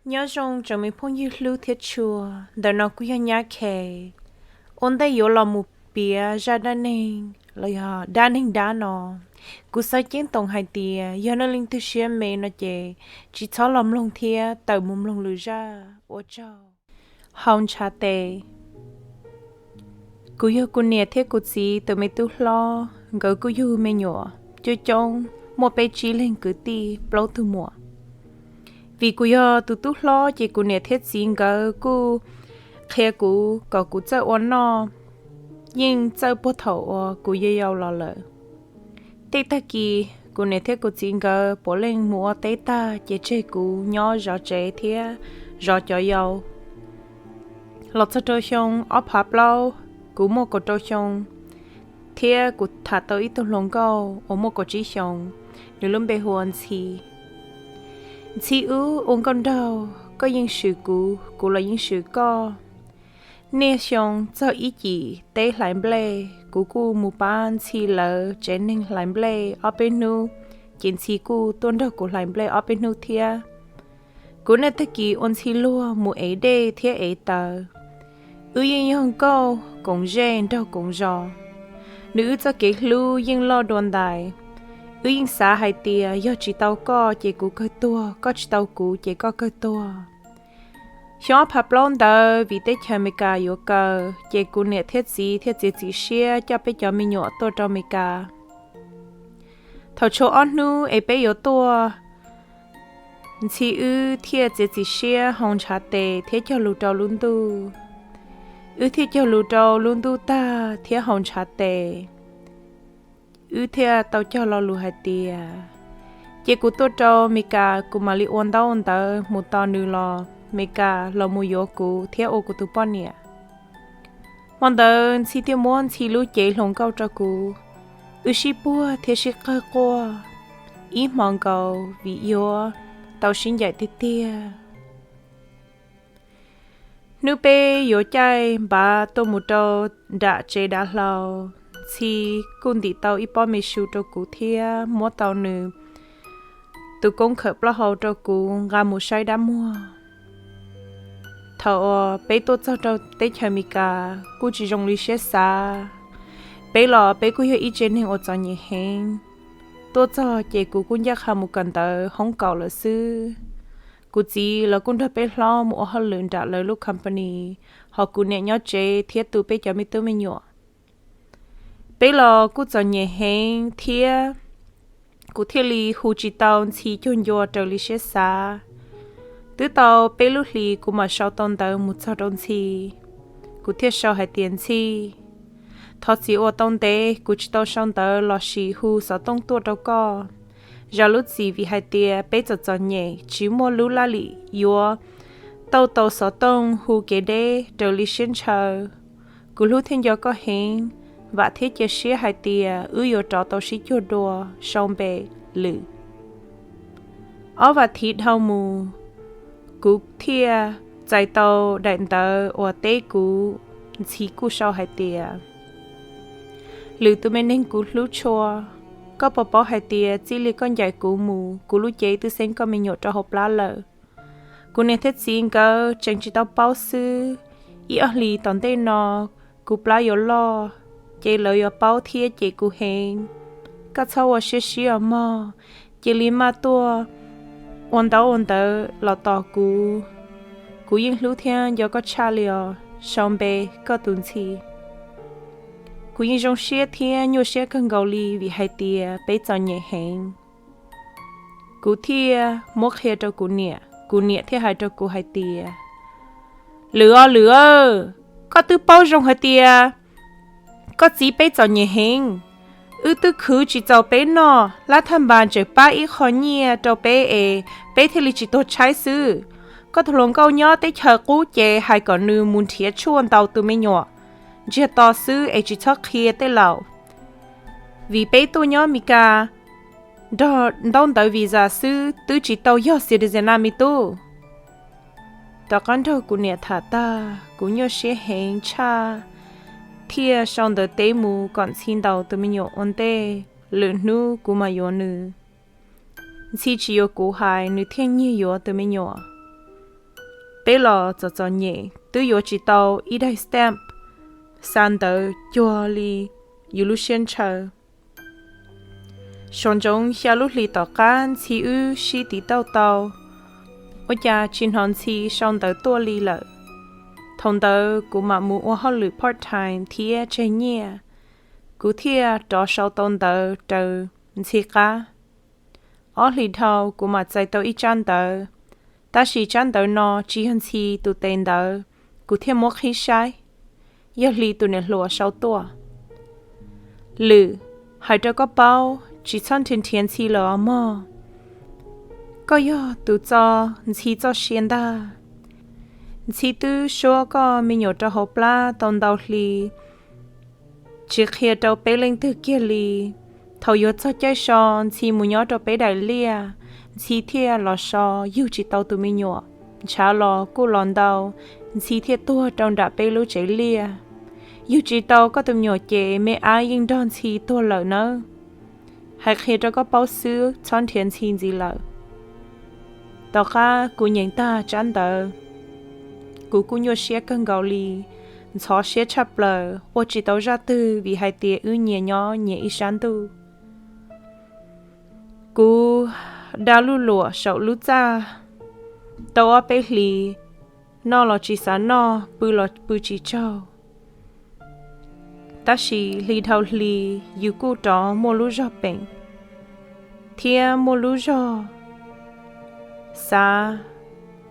Nyob zoo tsoom me phooj ywg hlub thiab tshua, ntawm no kuj yog Nyab Khe. Ua ntej yuav los mus piav zaj dab neeg los yog dab neeg dab no, kuv xav ceeb toom hais tias yog nej leej twg siab me no ces tsis txhob los mloog thiab tawm mus mloog lwm zaj. Ua tsaug. Hau ntshav tes. Kuv yog kuv niam thiab kuv txiv tus me tub hlob, nkawd kuj yug me nyuam coob coob, muaj peb tsib leeg kwv tij plaub tug muam. Vim kuv yog tus tub hlob ces kuv niam thiab txiv nkawd kuj qhia kuv kom kuv txawj ua noj, yeej txawj puag thaum uas kuv yau yau los lawm. Tej tag kis kuv niam thiab kuv txiv nkawd puav leej mus ua teb tag ces tseg kuv nyob zov tsev thiab zov cov yau. Los txog rau xyoo ob phav plaub, kuv muaj kaum rau xyoo, thiab kuv tham tau ib tug hluas nkauj uas muaj kaum tsib xyoos, nws lub npe hu ua Ntxhi. Ntxhi, wb ua nkauj nraug, koj yeej swm kuv, kuv los yeej swm koj. Niaj xyoo txog ib cim teb hlais nplej, kuv kuj mus pab Ntxhi lawv tsev neeg hlais nplej ob peb hnub, ces Ntxhi kuj tuaj nrog kuv hlais nplej ob peb hnub thiab. Kuv niaj tag kis ua Ntxhi luag mus ev dej thiab ev taws. Wb yeej yog nkauj koom zej nraug koom zos, nws wb txoj kev hlub yeej loj dua ntais. Wb yeej xav hais tias yog tsis tau koj ces kuv kawg tuag, koj tsis tau kuv ces koj kawg tuag. Xyoo ob phav plaub ntawd vim teb chaws Amelikas yuav kaw, ces kuv niam thiab txiv thiaj txiav txim siab coj peb cov me nyuam tuaj rau Amelikas. Thaum tshuav ob hnub es peb yuav tuaj, Ntxhi wb thiaj txiav txim siab hau ntshav tes thiab cog lus rau lub ntuj. Wb thiaj cog lus rau lub ntuj tag thiab hau ntshav tes. Wb thiaj tau cog lo lus hais tias, ces kuv tuaj rau Amelikas, kuv mam li ua ntaub ua ntawv mus tos nws los Amelikas los mus yuav kuv thiab ua kuv tus poj niam. Hmo ntawd Ntxhi thiaj muab Ntxhi lub cev hluas nkauj rau kuv. Wb sib puag thiab sib qawg quaj ib hmo nkaus vim yuav tau sib ncaim tiag tiag. Hnub peb yuav caij npav tuaj mus rau nram tsev dav hlau, Ntxhi kuj ntim tau ib pob me su rau kuv thiab muab tau nws tus koob khawm plaub hau rau kuv nqa mus saib dab muag. Thaum uas peb tuaj txog rau teb chaws Amelikas kuj tsis zoo li siab xav. Peb los peb kuj yog ib tsev neeg uas txom nyem heev. Tuaj txog ces kuv kuj ncaj qha mus kawm ntawv hoob kaum lawm xwb. Kuv txiv los kuj nrog peb hlob mus ua hauj lwm nram lawv lub company, ho kuv niam nyob tsev thiab tu peb cov me tub me nyuam. Peb los kuj txom nyem heev thiab, kuv thiaj li hu tsis tau Ntxhi cuag ncua raws li siab xav. Twb tau peb lub hlis kuv mam sau tau ntawv mus txog rau Ntxhi. Kuv thiaj sau hais tias, Ntxhi, thov txim uas tau ntev kuv tsis tau sau ntawv los sis hu xov tooj tuaj rau koj. Zam lub txim vim hais tias peb txom txom nyem tsis muaj lub laj lim yuav tau tau xov tooj hu kev deb raws li siab ntshaw. Kuv hlub thiab nco koj heev, vam thiab cia siab hais tias wb yuav rov tau sib cuag dua. Sau npe, Lwm. Ob vas thiv dhau mus, kuv thiaj txais tau daim ntawv uas teb kuv. Ntxhi kuj sau hais tias, Lwm tus me neeg kuv hlub tshua, koj puas paub hais tias txij li koj ncaim kuv mus, kuv lub cev twb xeeb koj me nyuam rau hauv plab lawm. Kuv niam thiab txiv nkawd tseem tsis tau paub xwb, ib ob hlis tom ntej no kuv plab yuav loj, ces lawv yuav paub thiab cem kuv heev. Koj txhob ua siab sib os mog, cia li maj tuaj ua ntaub ua ntawv los tos kuv. Kuv yeej hlub thiab nco koj tshaj li os. Sau npe, koj tus Ntxhi. Kuv yeej zoo siab thiab nyuaj siab kawg nkaus li vim hais tias peb txom nyem heev. Kuv thiaj muab qhia rau kuv niam, kuv niam thiaj hais rau kuv hais tias, Lwm os Lwm, koj twb paub zoo hais tias koj txiv peb txom nyem heev, wb twb khwv tsis txaus peb noj, lab thaj npas tseem pab ib qho nyiaj rau peb es peb thiaj li tsis tuag tshaib xwb. Koj tus hluas nkauj nyob teb chaws qub ces hais kom nws mus nrhiav tshuaj ntaus tus me nyuam ntsiag to xwb es tsis txhob qhia tej laus. Vim peb tuaj nyob Mes Kas nrog ntaub ntawv visa xwb, twb tsis tau yog citizen na me tub. Tom qab nrog kuv niam tham tag, kuv nyuaj siab heev tshaj, thiaj sau ntawv teb mus kom Ntxhi ntaus tus me nyuam ua ntej, lwm hnub kuv mam yuav nws. Ntxhi tsis yuav kuv hais, nws thiaj nyiag yuav tus me nyuam. Peb los txom txom nyem twb yuav tsis tau ib daim stamp xa ntawv cuag li yus lub siab ntshaw. Saum ntsoov xya lub hlis tom qab Ntxhi wb sib tiv tauj tau, ua cas tsis hnov Ntxhi sau ntawv tuaj li lawm. Thaum ntawd kuv mam mus ua hauj lwm part time thiab tseg nyiaj, kuv thiaj rov sau tau ntawv raws Ntxhi qab. Ob hlis dhau kuv mam txais tau ib tsab ntawv, tab sis tsab ntawv no tsis yog Ntxhi tus tes ntawv, kuv thiaj muab qhib saib, yog Hli tus niam hluas sau tuaj. Lwm, hais rau koj paub, tsis txhob nrhiav nrhiav Ntxhi lawm os mog. Koj yog tus txo Ntxhi txoj sia ntag. Ntxhi twb suab koj me nyuam rau hauv plab tau ntau hli, tsis qhia rau peb leej twg kiag li. Thaum yuav txog caij so, Ntxhi mus nyob rau peb daim liaj, Ntxhi thiaj los so, yug tsis tau tus me nyuam. Ntshav los kuj los ntau, Ntxhi thiaj tuag rau nram peb lub tsev liaj. Yug tsis tau koj tus me nyuam ces me ab yeej nrog Ntxhi tuag lawm nawb. Hais qhia rau koj paub xwb, txhob nrhiav Ntxhi ntxiv lawm. Tom qab kuv nyeem tag tsab ntawv, kuv kuj nyuaj siab kawg nkaus li, ntxhov siab tshaj plaws, ua tsis tau zaj twg vim hais tias wb nyias nyob nyias ib sab ntuj. Kuv da luj luam saum lub txaj tau ob peb hlis, noj los tsis xav noj, pw los pw tsis tsaug. Tab sis hli dhau hli yus kuj rov muaj lub zog peem thiab muaj lub zog xav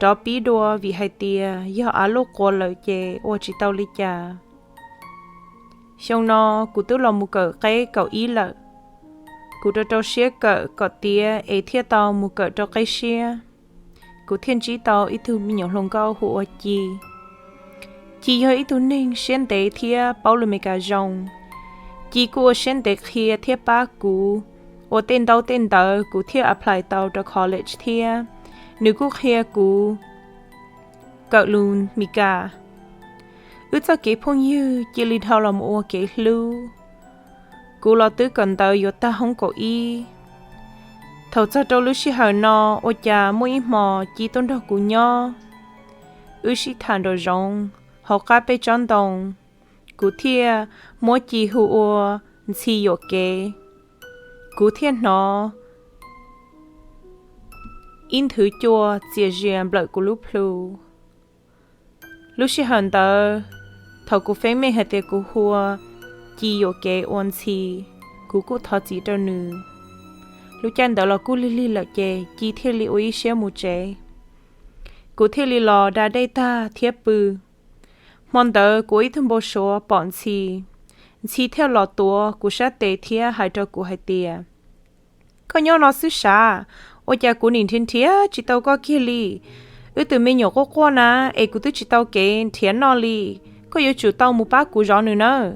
rov pib dua vim hais tias yog av luj quas lawm ces ua tsis tau li cas. Xyoo no kuv twb los mus kawm qeb kaum ib lawm, kuv rau rau siab kawm kom tiav es thiaj tau mus kawm rau qeb siab, kuv thiaj ntsib tau ib tug me nyuam hluas nkauj hu ua Ci. Ci yog ib tug neeg siab ntev thiab paub lus Meskas zoo. Ci kuj ua siab ntev qhia thiab pab kuv ua tej ntaub tej ntawv, kuv thiaj apply tau rau college thiab. Nws kuj qhia kuv kawm lus Meskas. Wb txoj kev phooj ywg cia li dhau los mus ua kev hlub. Kuv los twb kawm ntawv yuav tag hoob kaum ib. Thaum txog rau lub sij hawm no, ua cas muaj ib hmo Ci tuaj nrog kuv nyob. Wb sib tham nraum zoov hauv qab peb tsob ntoo, kuv thiaj muab Ci hu ua Ntxhi Yuam Kev. Kuv thiaj hnov ib nthwv cua txias zias nplawm kuv lub plhu. Lub sij hawm ntawd, thaum kuv feeb meej hais tias kuv hu ua Ci Yuam Kev ua Ntxhi, kuv kuj thov txim rau nws. Lub caij ntawd los kuj lig lig lawm ces Ci thiaj li ua ib siab mus tsev, kuv thiaj li los da dej tag thiab pw. Hmo ntawd kuv ua ib tug npau suav pom Ntxhi. Ntxhi thiaj los tuav kuv sab tes thiab hais rau kuv hais tias, koj nyob no xwb sav, ua cas kuv nim nrhiav nrhiav tsis tau koj kiag li? Wb tus me nyuam quaj quaj na, es kuv twb tsis tau kev nrhiav noj li. Koj yuav tsum tau mus pab kuv zov nws nawb.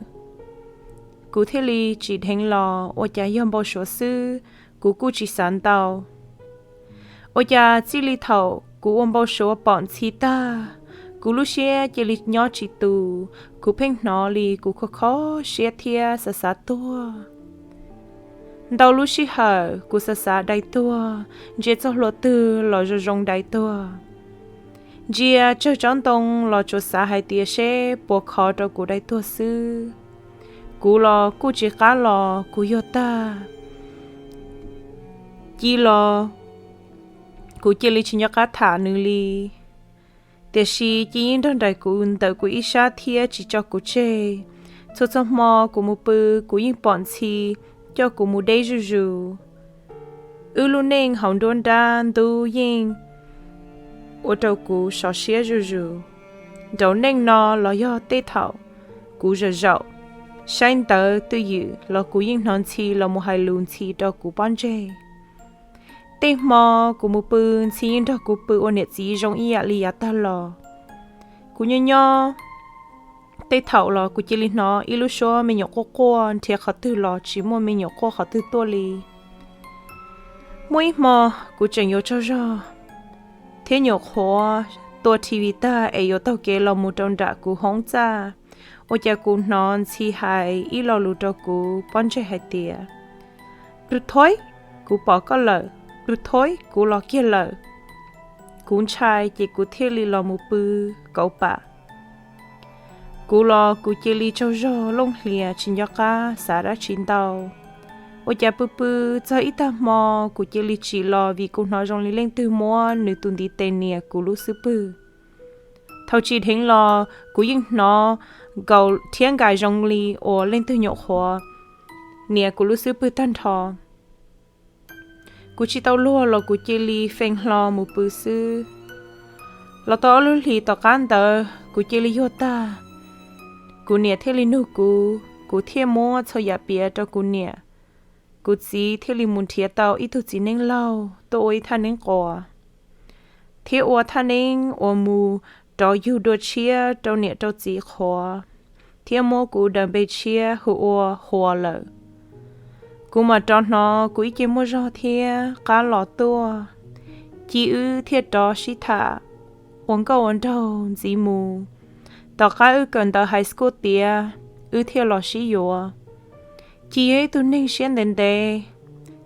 Kuv thiaj li tsim dheev los ua cas yog npau suav xwb, kuv kuj tsis xav ntau. Ua cas txij li thaum kuv ua npau suav pom Ntxhi tag, kuv lub siab cia li nyob tsis tus, kuv pheej hnov li kuv kho kho siab thiab xav xav tuag. Ntau lub sij hawm kuv xav xav dai tuag, ntsia txog hlua twg los zoo zoo dai tuag. Ntsia tsawg tsob ntoo los tsuas xav hais tias seb puas kho rau kuv dai tuag xwb. Kuv los kuj tsis qab los, kuv yuag tag. Ci los kuv cia li tsis nco qab tham nws li. Tiam sis Ci yeej nrog nraim kuv ntawm kuv ib sab thiab tsis tso kuv tseg. Txhua txhua hmo kuv mus pw, kuv yeej pom Ntxhi coj kuv mus deb zuj zus. Wb lub neej hauv nruab nrab ntub yeej ua rau kuv sov siab zuj zus. Nraum neej no los yog tej thaum kuv zaum zaum saib ntawv twj ywm los kuv yeej hnov Ntxhi los mus hais lus ntxhi rau kuv pob ntseg. Tej hmo kuv mus pw, Ntxhi yeej nrog kuv pw ua niam txiv zoo ib yam li yav tag los. Kuv nyob nyob, tej thaum los kuv cia li hnov ib lub suab me nyuam quaj quaj, nrhiav qhov twg los tsis muaj me nyuam quaj qhov twg tuaj li. Muaj ib hmo kuv tseem yuav tsaug zog thiab nyuam qhuav tua T V tag es yuav taug kev los mus rau nram kuv hoob txaj, ua cas kuv hnov Ntxhi hais ib lo lus rau kuv pob ntseg hais tias, Pw Thoj, kuv pom koj lawm. Pw Thoj, kuv los kiag lawm. Kuv ntshai ces kuv thiaj li los mus pw kauv pam. Kuv los kuv cia li tsaug zog looj hlias tsis nco qab xav dab tsi ntau. Ua cas pw pw txog ib tag hmo kuv cia li tsim los vim kuv hnov zoo li leej twg muab nws tus ntiv tes nias kuv lub xub pwg. Thaum tsim dheev los kuv yeej hnov nkaus thiab nkais zoo li uas leej twg nyuam qhuav nias kuv lub xub pwg tag nrho. Kuv tsis tau luag los kuv cia li fee hlo mus pw xwb. Los tau ob lub hlis tom qab ntawd kuv cia li yuag tag. Kuv niam thiaj li nug kuv, kuv thiaj muab txhua yam piav rau kuv niam. Kuv txiv thiaj li mus nrhiav tau ib tug txiv neeb laug tuaj ua ib thaj neeb quas, thiab ua thaj neeb uas mus rov yug dua tshiab rau niam rau txiv qhuav, thiab muab kuv daws npe tshiab hu ua Hua lawm. Kuv mam rov hnov kuv ib ce muaj zog thiab qab los tuaj, ci wb thiaj rov sib tham ua nkauj ua nraug ntxiv mus. Tom qab wb kawm ntawv high school tiav, wb thiaj los sib yuav. Ci yog ib tug neeg siab ntev ntev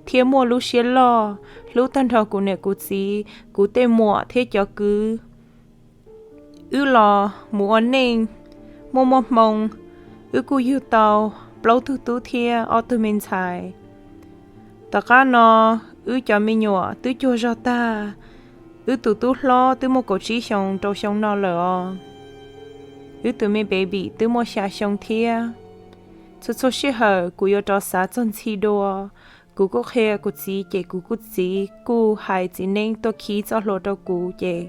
thiab muaj lub siab loj, hlub tag nrho kuv niam kuv txiv, kuv tej muam thiab cov kwv. Wb los mus ua neej muaj muaj hmoo, wb kuj yug tau plaub tug tub thiab ob tug me ntxhais. Tom qab no wb cov me nyuam twb cuag zog tag, wb tus tub hlob twb muaj kaum tsib xyoos rau xyoo no lawm os. Wb tus me baby twb muaj xya xyoo thiab. Txhua txhua sij hawm kuv yuav rov xav txog ntxhi dua. Kuv kuj qhia kuv txiv ces kuv kuj txiv kuj hais txiv neeb tuaj khib txoj hlua rau kuv ces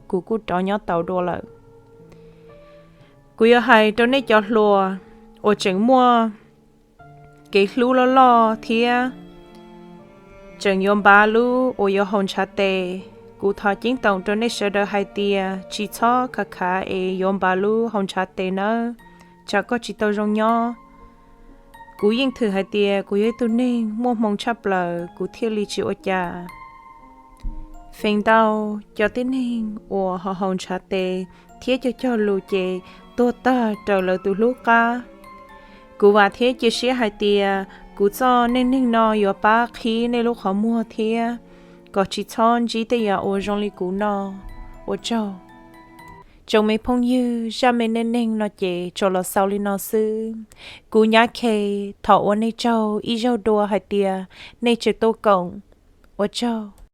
kuv kuj rov nyob tau dua lawm. Kuv yuav hais rau nej cov hluas uas tseem muaj kev hlub loj loj thiab tseem yuav npav lub uas yuav haus ntshav tes, kuv thov ceeb toom rau nej sawv daws hais tias tsis txhob khav khav es yuav npav lub haus ntshav tes nawb, tsam koj tsis tau zoo nyob. Kuv yeej thwm hais tias kuv yog ib tug neeg muaj hmoo tshaj plaws kuv thiaj li tsis ua cas. Feem ntau cov tib neeg uas ho haus ntshav tes thiab cog cog lus ces tuag tag raws lawv tus hlub qab. Kuv vam thiab cia siab hais tias kuv txoj neej neeg no yuav pab qhib nej lub qhov muag thiab kom tsis txhob ntsib tej yam uas zoo li kuv no. Ua tsaug. Tsoom me phooj ywg, zaj me neej neeg no ces tsuas los xaus li no xwb. Kuv Nyab Khe thov ua nej tsaug ib zaug dua hais tias nej tseem tuaj koom. Ua tsaug.